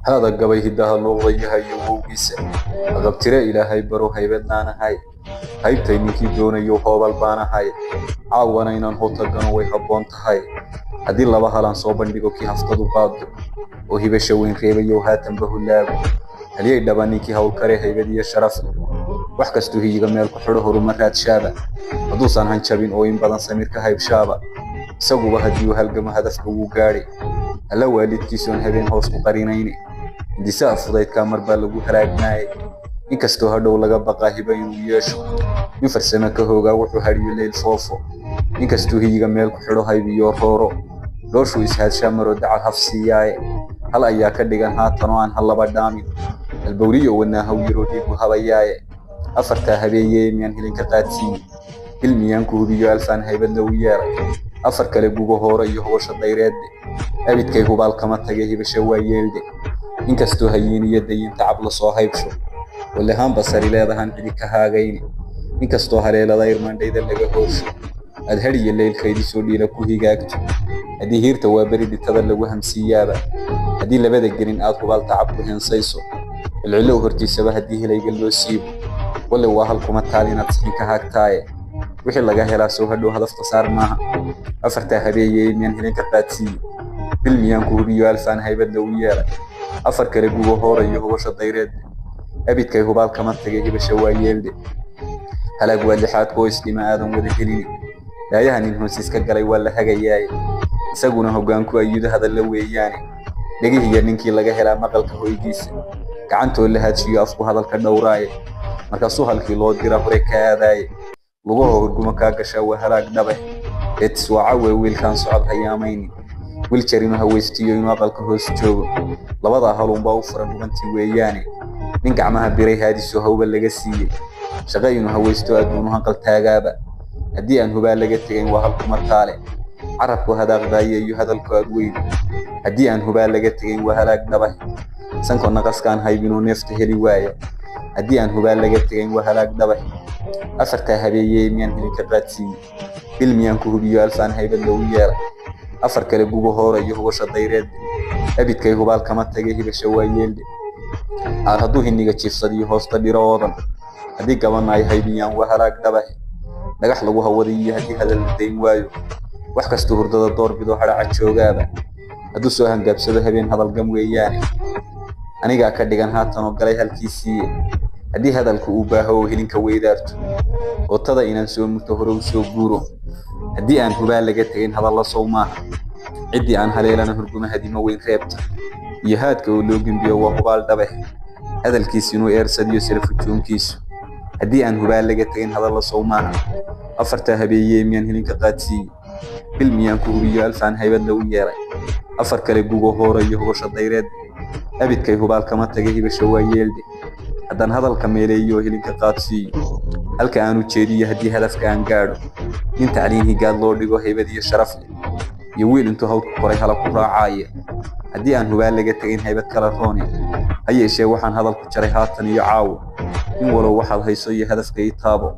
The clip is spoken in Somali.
Haada gabay hiddaha luuqda iyo wowgiisa. Aqabtire Ilaahay baro haybadnaanahay. Haybtay ninkii doonayo hoobal baanahay. Caawana inaan hotagano way habboon tahay. Haddii laba halaan soo bandhigo kii haftadu qaado oo hibasha weyn reebayo haatanba hulaago. Halyay dhaba ninkii hawlkare haybad iyo sharaf leh. Wax kastuu hiyiga meel ku xidho horumar raadshaaba. Hadduusan hanjabin oo in badan samir ka haybshaaba. Isaguba haddii uu halgamo hadafka wuu gaadhi. Alla waalidkiisoon habeen hoos ku qarinayni. Hindisaha fudaydkaa mar baa lagu halaagmaayay. Inkastoo hadhow laga baqaa hiba inuu yeesho. Nin farsamo ka hoogaa wuxuu hadhiyo leyl foofo. Inkastuu hiyiga meel ku xidho hayb iyo rooro. Dhooshuu ishaadshaa maroo dacal haf siiyaaye. Hal ayaa ka dhigan haatan oo aan hal laba dhaamin. Halbowliyo wadnaahaw yaroo dhiigu habayaaye. Afartaa habeeyee miyaan helin ka qaadsiiye. Bil miyaan ku hubiyo alfaan haybadna u yeelay. Afar kale gugo hoore iyo hogosha dayreedde. Abidkay hubaal kama tage hibasha waa yeelde. Inkastoo hayiin iyo dayin tacab la soo haybsho. Walahaan basari leedahan cidi ka haagayni. Inkastoo haleelada irmaandhayda laga hoosho. Aad hadhiyo leylkaydii soo dhiila ku higaagto. Haddii hiirta waa beri dhitada lagu hamsiiyaaba. Haddii labada gelin aad hubaal tacab ku heensayso. Cilcilow hortiisaba haddii helayga loo siibo. Walle waa hal kuma taal inaad sixin ka haagtaaye. Wixii laga helaa soo hadhow hadaf khasaar maaha. Afartaa habeeyey miyaan helin ka qaadsiiye. Bil miyaan ku hubiyo alfaan haybadna u yeelay. Afar kale gugo hoore iyo hogosha dayreedde. Abidkay hubaal kama tagay hibasha waa yeelde. Halaag waa lixaadka oo isdhima aadan wada helini. Daayaha nin hoosiis ka galay waa la hagayaaye. Isaguna hoggaanku ayuda hadalla weeyaane. Dhegihiya ninkii laga helaa maqalka hoygiisa. Gacantoo la haadshiyo afku hadalka dhowraaye. Markaasuu halkii loo dira hore ka aadaaye. Lugaha hurgumo kaa gashaa waa halaag dhabe. Eetis waa cawe wiilkaan socod hayaamaynin. Wiiljar inuu hawaystiyo inuu aqalka hoos joogo. Labadaa haluunbaa u furan hubantii weeyaane. Nin gacmaha biray haadiso hawba laga siiyey. Shaqo inuu hawaysto adduunu hanqal taagaaba. Haddii aan hubaa laga tegayn waa halkuma taale. Carabku hadaaqdaaye iyo hadalku aad weyn. Haddii aan hubaa laga tegayn waa halaag dhabe. Sanko naqaskaan haybinoo neefta heli waaya. Haddii aan hubaa laga tegayn waa halaag dhabe. Afartaa habeeyey miyaan helin ka qaadsiiye. Bil miyaan ku hubiyo alfaan haybad lagu yeelay. Afar kale gugo hoore iyo hogosha dayreedde. Abidkay hubaal kama tagay hibasha waa yeelde. Aar hadduu hiniga jiifsadiyo hoosta dhiro oodan. Haddii gabana ay haybiyaan waa halaag dhabe. Dhagax lagu hawadiyo haddii hadal la dayn waayo. Wax kastuu hurdada doorbido hadhaca joogaaba. Hadduu soo hangaabsado habeen hadal gam weeyaane. Anigaa ka dhigan haatan oo galay halkiisiiye. Haddii hadalku uu baaho oo hilinka weydaarto. Ootada inaan soo murto hore u soo guuro. Haddii aan hubaa laga tegayn hadalla sow maaha. Ciddii aan haleelana hurguma hadimo weyn reebta. Iyo haadka oo loo gembiyo waa hubaal dhabe. Hadalkiis inuu eersadiyo salafujuunkiisu. Haddii aan hubaa laga tegayn hadalla sow maaha. Afartaa habeeyee miyaan helin ka qaadsiiye. Bil miyaan ku hubiyo alfaan haybad lagu yeelay. Afar kale gugo hoore iyo hogosha dayreed. Abidkay hubaal kama tagay hibasha waa yeelde. Haddaan hadalka meeleeyo oo hilinka qaadsiiyo. Halka aan u jeediyo haddii hadafka aan gaadho. Nin tacliin higaad loo dhigo haybad iyo sharaf leh. Iyo wiil intuu hawdku koray hala ku raacaaya. Haddii aan hubaa laga tegayn haybad kala roone. Ha yeeshee waxaan hadal ku jaray haatan iyo caawa. In walow waxaad hayso iyo hadafka ii taabo.